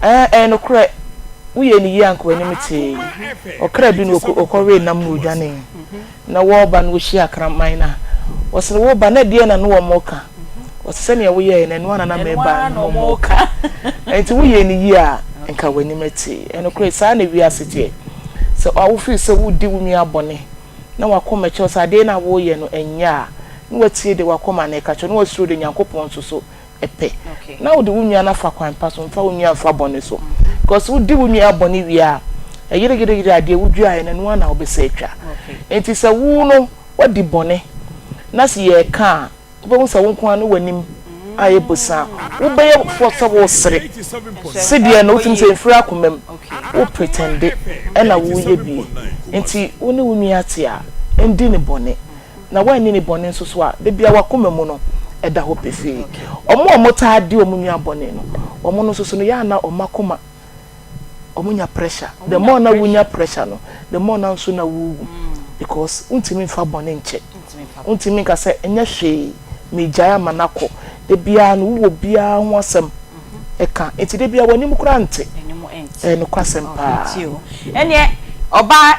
Ɛɛ, ɛyɛ nokorɛ, woyɛ no yie a anka w'anim tee. Ɔkra bi na ɔkɔwee nam na ɔdwanee. Na wɔreba no wɔhyia kraman no a, wɔse no woreba na ɛdeɛn na ne wɔn reka? Wɔse sɛdeɛ woyɛeɛ no ɛno ara na na mereba a ne wɔn reka. Ɛnti woyɛ no yie a nka w'anim tee. Ɛyɛ nokorɛ, saa na wiase teɛ. Sɛ wofeel sɛ woredi wo nua bɔne na w'akoma kyerɛ wo sɛ adeɛ no a woreyɛ no ɛnyɛ a, na watie deɛ w'akoma no reka kyerɛ wo, na wasuro deɛ Nyankopɔn nso so pɛ. Na wode wo nua no afa kwan pa so, mfa wo nua mfa bɔne so. Because wodi wo nua bɔne wie a, ɛyere yere yere a, deɛ woduaeɛ no, ɛno ara na wobɛsa atwa. Enti sɛ wo no woadi bɔne na sɛ yɛreka a, wobɛhu sɛ wo nko ara ne w'anim ayɛ bosaa. Wobɛyɛ fɔ sɛ woresere. Sedeɛ no wotumi sɛ ɛmfiri akoma mu. Wo pretende ɛna woreyɛ bi. Enti wo ne wo nua te a, ndi no bɔne. Na woanni no bɔne nso so a, da biara w'akoma mu no, ɛda hɔ pefee. Wɔn a wɔtaa di wɔn nua bɔne no, wɔn no nso so no, yɛ a na wɔn akoma, wɔnya pressure. The more na wonya pressure no, the more na nso na wowu. Because wontumi mfa bɔne nkyɛ. Wontumi nka sɛ, ɛnyɛ hwee, megyae ama no akɔ. Da biara no, wowɔ obiara ho asɛm ka. Enti da biara w'anim koraa nte. Ɛyɛ nokwasɛm paa. Ɛnneɛ, ɔbaa.